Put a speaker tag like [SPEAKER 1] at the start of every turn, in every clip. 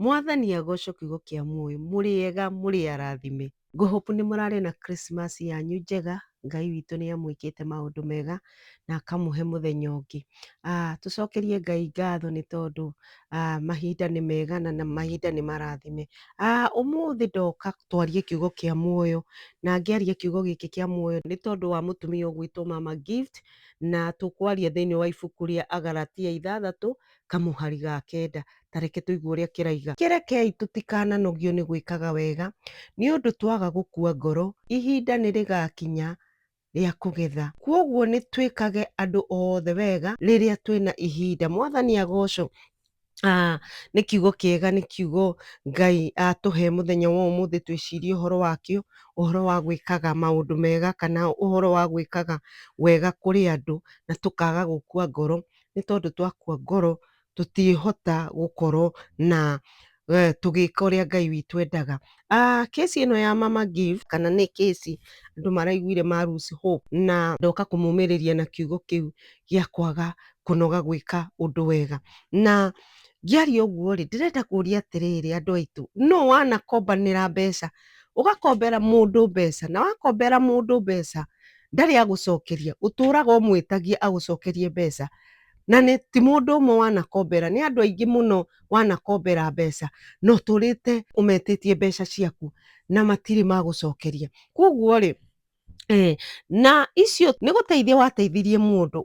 [SPEAKER 1] Mwathani agocwo kiugo kĩa muoyo, mũrĩ ega, mũrĩ arathime. Ngũhope nĩ mũrarĩ na Christmas yanyu njega. Ngai witũ nĩ amwĩkĩte maũndũ mega na akamũhe mũthenya ũngĩ. Tũcokerie Ngai ngatho nĩ tondũ mahinda nĩ mega na mahinda nĩ marathime. Ũmũthĩ ndoka twarie kiugo kĩa muoyo, na ngĩaria kiugo gĩkĩ kĩa muoyo nĩ tondũ wa mũtumia ũgwĩtwo Mama Gift, na tũkwaria thĩinĩ wa ibuku rĩa Agalatia 6 kamũhari ga 9. Ta reke tũigue ũrĩa kĩraiga. Kĩrekei tũtikananogio nĩ gwĩkaga wega, nĩ ũndũ twaga gũkua ngoro, ihinda nĩ rĩgakinya rĩa kũgetha. Kwoguo nĩ twĩkage andũ othe wega rĩrĩa twĩna ihinda. Mwathani agocwo. Nĩ kiugo kĩega, nĩ kiugo Ngai atũhe mũthenya wa ũmũthĩ twĩcirie ũhoro wakĩo, ũhoro wa gwĩkaga maũndũ mega kana ũhoro wa gwĩkaga wega kũrĩ andũ na tũkaga gũkua ngoro, nĩ tondũ twakua ngoro tũtiĩhota gũkorwo na tũgĩka ũrĩa Ngai witũ endaga. Kesi ĩno ya Mama Gift kana nĩ kesi andũ maraiguire ma lose hope, na ndoka kũmũmĩrĩria na kiugo kĩu gĩa kwaga kũnoga gwĩka ũndũ wega. Na ngĩaria ũguo rĩ, ndĩrenda kũria atĩrĩrĩ andũ aitũ, no wanakombanĩra mbeca, ũgakombera mũndũ mbeca, na wakombera mũndũ mbeca ndarĩ agũcokeria, ũtũraga ũmwĩtagia agũcokerie mbeca, na nĩ ti mũndũ ũmwe wanakombera, nĩ andũ aingĩ mũno wanakombera mbeca, na ũtũrĩte ũmetĩtie mbeca ciaku na matirĩ magũcokeria. Koguo rĩ, na icio nĩ gũteithia wateithirie mũndũ,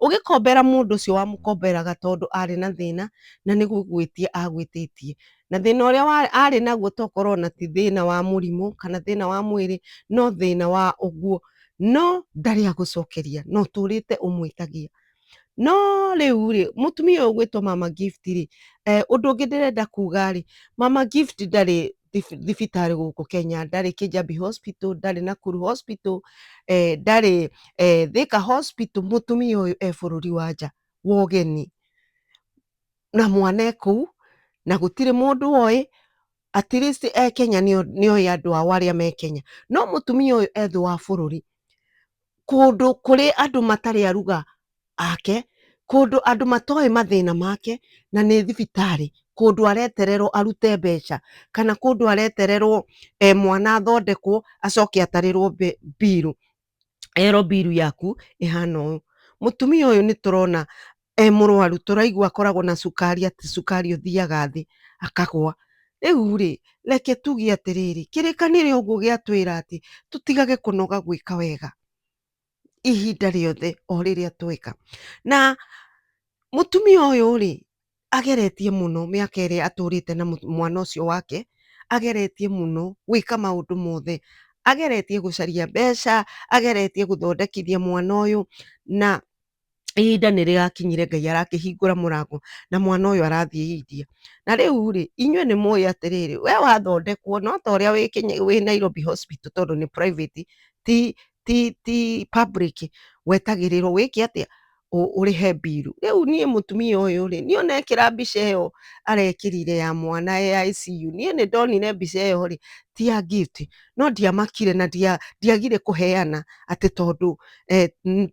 [SPEAKER 1] ũgĩkombera mũndũ ũcio wamũkomberaga tondũ arĩ na thĩna na nĩ gũgwĩtia agwĩtĩtie, na thĩna ũrĩa arĩ naguo tokorwo ona ti thĩna wa mũrimũ kana thĩna wa mwĩrĩ, no thĩna wa ũguo, no ndarĩ agũcokeria na ũtũrĩte ũmwĩtagia. No rĩu rĩ, mũtumia ũyũ ũgwĩtwo Mama Gift rĩ, ũndũ ũngĩ ndĩrenda kuga rĩ, Mama Gift ndarĩ thibitarĩ gũkũ Kenya, ndarĩ Kijabi Hospital, ndarĩ Nakuru Hospital, ndarĩ Thika Hospital. Mũtumia ũyũ e bũrũri wa nja wa ũgeni na mwana e kũu na gũtirĩ mũndũ oĩ. At least e Kenya nĩ oĩ andũ ao arĩa me Kenya, no mũtumia ũyũ e thĩ wa bũrũri, kũndũ kũrĩ andũ matarĩ aruga ake, kũndũ andũ matoĩ mathĩna make, na nĩ thibitarĩ, kũndũ aretererwo arute mbeca kana kũndũ aretererwo mwana athondekwo acoke atarĩrwo mbiru, erwo mbiru yaku ĩhana ũũ. Mũtumia ũyũ nĩ tũrona e mũrwaru, tũraigua akoragwo na cukari, atĩ cukari ũthiaga thĩ akagwa. Rĩu rĩ, reke tuge atĩrĩrĩ, kĩrĩkanĩro ũguo gĩatwĩra atĩ tũtigage kũnoga gwĩka wega ihinda rĩothe o rĩrĩa tweka. Na mũtumia ũyũ rĩ, ageretie mũno mĩaka ĩrĩa atũrĩte na mwana ũcio wake, ageretie mũno gwĩka maũndũ mothe, ageretie gũcaria mbeca, ageretie gũthondekithia mwana ũyũ, na ihinda nĩ rĩrakinyire Ngai arakĩhingũra mũrango na mwana ũyũ arathiĩ India. Na rĩu rĩ, inyuĩ nĩ mũĩ atĩrĩrĩ, we wathondekwo no ta ũrĩa wĩ Kenya, wĩ Nairobi Hospital tondũ nĩ private, ti public, wetagĩrĩrwo wĩke atĩa? Ũrĩhe mbiru. Rĩu niĩ mũtumia ũyũ rĩ, niĩ ona ekĩra mbica ĩyo arekĩrire ya mwana e ICU, niĩ nĩ ndonire mbica ĩyo rĩ, ti ya Gift, no ndiamakire na ndiagire kũheana atĩ tondũ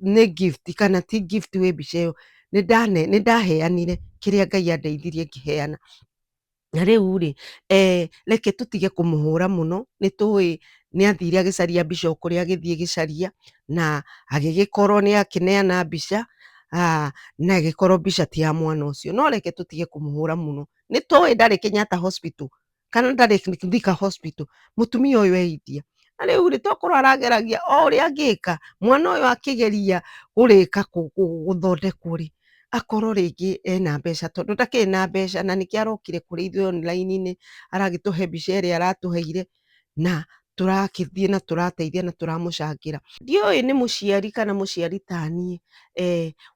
[SPEAKER 1] nĩ Gift kana ti Gift wĩ mbica ĩyo. Nĩ ndaheanire kĩrĩa Ngai andeithirie ngĩheana. Na rĩu rĩ, reke tũtige kũmũhũra mũno, nĩ tũĩ nĩ athire agĩcaria mbica o kũrĩa agĩthiĩ gĩcaria, na agĩgĩkorwo nĩ akĩneana mbica, na ĩgĩkorwo mbica ti ya mwana ũcio. No reke tũtige kũmũhũra mũno, nĩ tũĩ ndarĩ Kenyatta Hospital kana ndarĩ Thika Hospital, mũtumia ũyũ e India. Na rĩu rĩ, tokorwo arageragia o ũrĩa angĩka, mwana ũyũ akĩgeria kũrĩka gũthondekwo rĩ, akorwo rĩngĩ ena mbeca, tondũ ndakĩrĩ na mbeca, na nĩkĩo arokire kũrĩ ithuĩ online-inĩ, aragĩtũhe mbica ĩrĩa aratũheire, na tũrakĩthiĩ na tũrateithia na tũramũcangĩra. Ndiũĩ nĩ mũciari kana mũciari ta niĩ,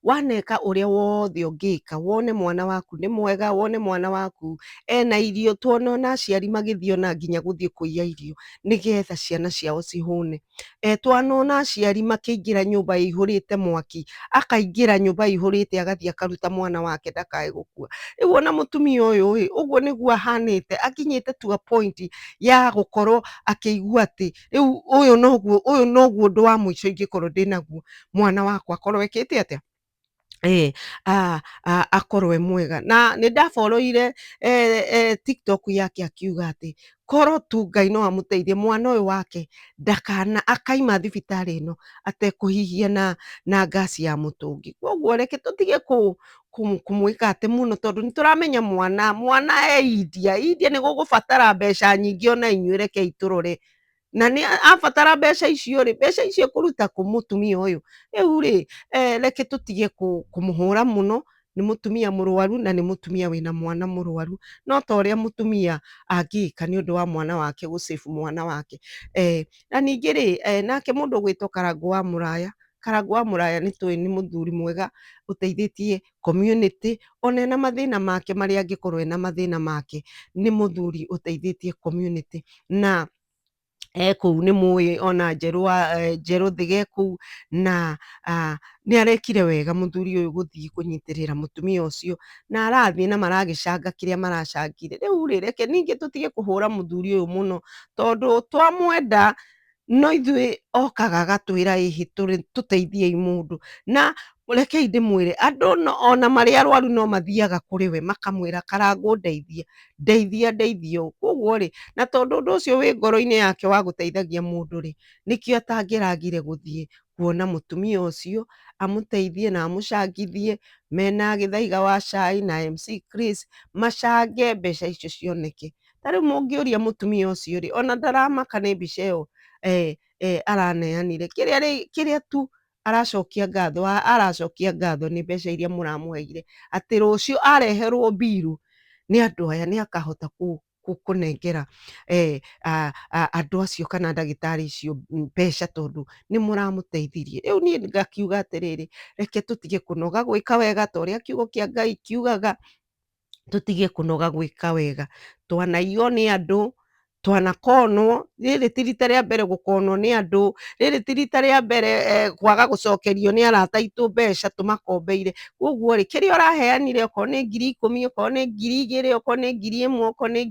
[SPEAKER 1] waneka ũrĩa wothe ũngĩka, wone mwana waku nĩ mwega, wone mwana waku ena irio, tuona ona aciari magĩthiĩ ona nginya gũthiĩ kũiya irio nĩgetha ciana ciao cihũne. Twanona aciari makĩingĩra nyũmba ĩihũrĩte mwaki, akaingĩra nyũmba ĩihũrĩte agathiĩ akaruta mwana wake ndakae gũkua. Rĩu ona mũtumia ũyũ ĩ, ũguo nĩguo ahanĩte, akinyĩte to a point ya gũkorwo akĩigua atĩ rĩu ũyũ noguo ũndũ wa mũico ingĩkorwo ndĩnaguo, mwana wakwa akorwo ekĩte atĩa? Akorwo e mwega. Na nĩ ndaborũire TikTok yake akiuga atĩ korwo tu Ngai no amũteithie mwana ũyũ wake ndakana akaima thibitarĩ ĩno atekũhihia na ngasi ya mũtũngi. Koguo reke tũtige kũmwĩka atĩ mũno tondũ nĩ tũramenya mwana e India. India nĩ gũgũbatara mbeca nyingĩ ona inyuĩ rekei tũrore. Na nĩ abatara mbeca icio rĩ, mbeca icio ekũruta kũ mũtumia ũyũ? Rĩu rĩ, reke tũtige kũmũhũra mũno, nĩ mũtumia mũrwaru na nĩ mũtumia wĩna mwana mũrwaru. No ta ũrĩa mũtumia angĩka nĩ ũndũ wa mwana wake gũ save mwana wake. Na ningĩ rĩ, nake mũndũ ũgwĩtwo Karangũ wa Mũraya, Karangũ wa Mũraya nĩ tũĩ nĩ mũthuri mwega ũteithĩtie community, ona ena mathĩna make marĩa angĩkorwo ena mathĩna make, nĩ mũthuri ũteithĩtie community. Na ekũu nĩ mũĩ ona Njerũ wa Njerũ Thĩge kũu, na nĩ arekire wega mũthuri ũyũ gũthiĩ kũnyitĩrĩra mũtumia ũcio, na arathiĩ na maragĩcanga kĩrĩa maracangire. Rĩu rĩ, reke ningĩ tũtige kũhũra mũthuri ũyũ mũno, tondũ twamwenda no ithuĩ okaga agatwĩra ĩhĩ tũteithiei mũndũ. Na rekei ndĩmwĩre andũ ona marĩ arwaru no mathiaga kũrĩ we makamwĩra Karangũ ndeithia, ndeithia, ndeithia ũũ. Koguo rĩ, na tondũ ũndũ ũcio wĩ ngoro-inĩ yake wa gũteithagia mũndũ rĩ, nĩkĩo atangĩragire gũthiĩ kuona mũtumia ũcio amũteithie na amũcangithie mena Gĩthaiga wa cai na MC Chris macange mbeca icio cioneke. Ta rĩu mũngĩũria mũtumia ũcio rĩ, ona ndaramaka nĩ mbica ĩyo araneanire. Kĩrĩa tu aracokia ngatho, aracokia ngatho nĩ mbeca iria mũramũheire, atĩ rũciũ areherwo mbiru nĩ andũ aya nĩ akahota kũnengera andũ acio kana ndagĩtarĩ icio mbeca tondũ nĩ mũramũteithirie. Rĩu niĩ ngakiuga atĩrĩrĩ, reke tũtige kũnoga gwĩka wega ta ũrĩa kiugo kĩa Ngai kiugaga, tũtige kũnoga gwĩka wega. Twanaiywo nĩ andũ, twanakonwo, rĩrĩ ti rita rĩa mbere gũkonwo nĩ andũ, rĩrĩ ti rita rĩa mbere kwaga gũcokerio nĩ arata aitũ mbeca tũmakombeire. Koguo rĩ, kĩrĩa ũraheanire okorwo nĩ 10,000, okorwo nĩ 2,000, okorwo nĩ 1,000, okorwo nĩ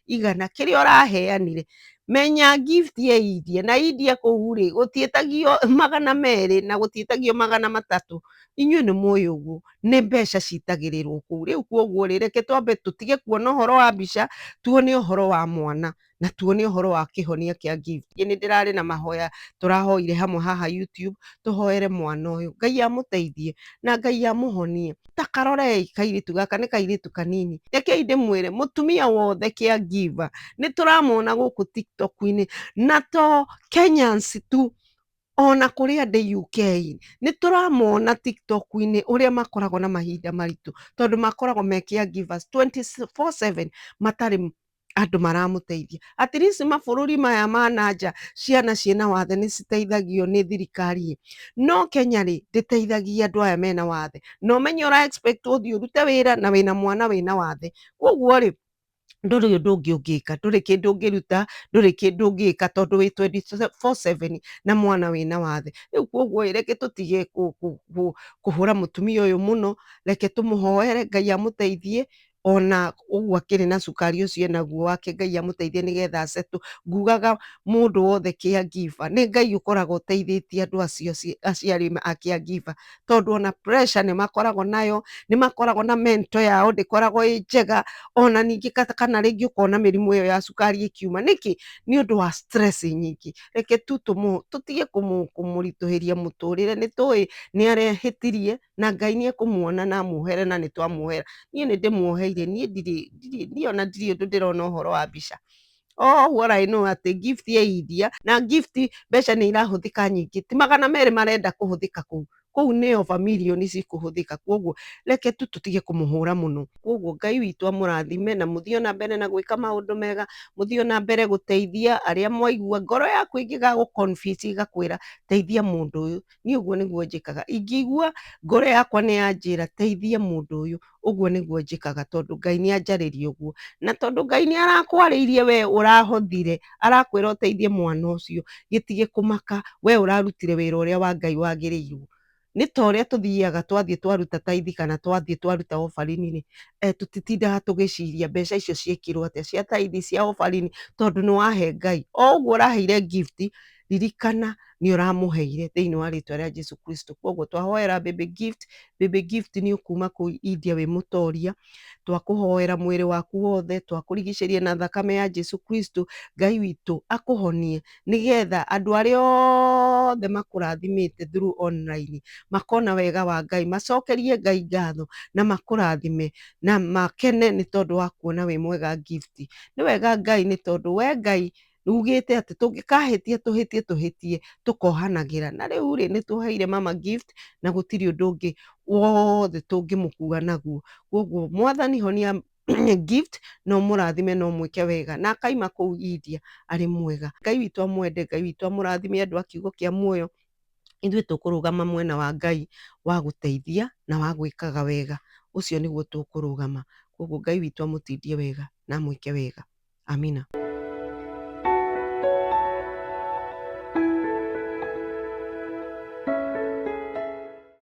[SPEAKER 1] 100,000, kĩrĩa ũraheanire, menya gift ya India, na India kũu rĩ, gũtiĩtagio 200 na gũtiĩtagio 300, inyuĩ nĩ mũĩ ũguo, nĩ mbeca citagĩrĩrwo kũu. Rĩu koguo rĩ, reke twambe tũtige kuona ũhoro wa mbica, tuone ũhoro wa mwana na tuone ũhoro wa kĩhonia kĩa gift. Nĩ ndĩrarĩ na mahoya tũrahoire hamwe haha YouTube, tũhoere mwana ũyũ, Ngai amũteithie na Ngai amũhonie. Ta karorei kairĩtu gaka nĩ kairĩtu kanini. Rekei ndĩmwĩre mũtumia wothe caregiver nĩ tũramona gũkũ TikTok-inĩ, na to Kenyans tu, ona kũrĩ andũ UK nĩ tũramona TikTok-inĩ ũrĩa makoragwo na mahinda maritũ, tondũ makoragwo me caregivers 24/7 matarĩ andũ maramũteithia. At least mabũrũri maya ma nanja ciana ciĩna wathe nĩ citeithagio nĩ thirikari, no Kenya rĩ ndĩteithagia andũ aya mena wathe. Na ũmenye ũra expect ũthiĩ ũrute wĩra na wĩna mwana wĩna wathe, koguo rĩ ndũrĩ ũndũ ũngĩ ũngĩka, ndũrĩ kĩndũ ũngĩruta, ndũrĩ kĩndũ ũngĩka tondũ wĩ 24/7 na mwana wĩna wathe. Rĩu koguo ĩ, reke tũtige kũhũra mũtumia ũyũ mũno, reke tũmũhoere Ngai amũteithie, ona ũguo akĩrĩ na cukari ũcio enaguo wake, Ngai amũteithie nĩgetha acetwo. Ngugaga mũndũ wothe caregiver, nĩ Ngai ũkoragwo ũteithĩtie andũ acio aciari a caregiver, tondũ ona pressure nĩ makoragwo nayo, nĩ makoragwo na mental yao ndĩkoragwo ĩ njega, ona ningĩ kana rĩngĩ ũkona mĩrimũ ĩyo ya cukari ĩkiuma. Nĩkĩ? Nĩ ũndũ wa stress nyingĩ. Reke tu tũtige kũmũritũhĩria mũtũrĩre, nĩ tũĩ nĩ arehĩtirie na Ngai nĩ ekũmuona na amuohere na nĩ twamuohera. Niĩ nĩ ndĩmuoheire, niĩ ndirĩ, niĩ ona ndirĩ ũndũ ndĩrona ũhoro wa mbica. Oh, what I know atĩ gift ya India na gift mbeca nĩ irahũthĩka nyingĩ, ti 200 marenda kũhũthĩka kũu, kũu nĩ over mirioni cikũhũthĩka. Koguo reke tu tũtige kũmũhũra mũno. Koguo Ngai witũ amũrathime na mũthiĩ ona mbere na gwĩka maũndũ mega, mũthiĩ ona mbere gũteithia arĩa mwaigua ngoro yaku ĩngĩgagũ convince ĩgakwĩra teithia mũndũ ũyũ, niĩ ũguo nĩguo njĩkaga. Ingĩigua ngoro yakwa nĩ yanjĩra teithia mũndũ ũyũ, ũguo nĩguo njĩkaga, tondũ Ngai nĩ anjarĩria ũguo, na tondũ Ngai nĩ arakwarĩirie we ũrahothire, arakwĩra ũteithie mwana ũcio, gĩtige kũmaka, we ũrarutire wĩra ũrĩa wa Ngai wagĩrĩirwo. Nĩ ta ũrĩa tũthiaga twathiĩ twaruta taithi kana twathiĩ twaruta offering rĩ, tũtitindaga tũgĩciria mbeca icio ciĩkirwo atĩa cia taithi cia offering, tondũ nĩ wahe Ngai. O ũguo ũraheire gift, Ririkana nĩ ũramũheire thĩinĩ wa rĩtwa rĩa Jesu Kristo. Koguo twahoera Baby Gift, Baby Gift nĩ ũkuma kũu India wĩ mũtoria. Twakũhoera mwĩrĩ waku wothe, twakũrigicĩria na thakame ya Jesu Kristo. Ngai witũ akũhonie nĩgetha andũ arĩa othe makũrathimĩte through online makona wega wa Ngai, macokerie Ngai ngatho na makũrathime na makene nĩ tondũ wa kuona wĩ mwega Gift. Nĩ wega Ngai nĩ tondũ we Ngai ugĩte atĩ tũngĩkahĩtia tũhĩtie tũhĩtie tũkohanagĩra. Na rĩu rĩ, nĩ twoheire mama Gift na gũtirĩ ũndũ ũngĩ wothe tũngĩmũkua naguo. Koguo Mwathani honia Gift na ũmũrathime na ũmwĩke wega na akaima kũu India arĩ mwega. Ngai witũ amwende, Ngai witũ amũrathime andũ a kiugo kĩa muoyo. Ithuĩ tũkũrũgama mwena wa Ngai wa gũteithia na wa gwĩkaga wega, ũcio nĩguo tũkũrũgama. Koguo Ngai witũ amũtindie wega na amwĩke wega. Amina.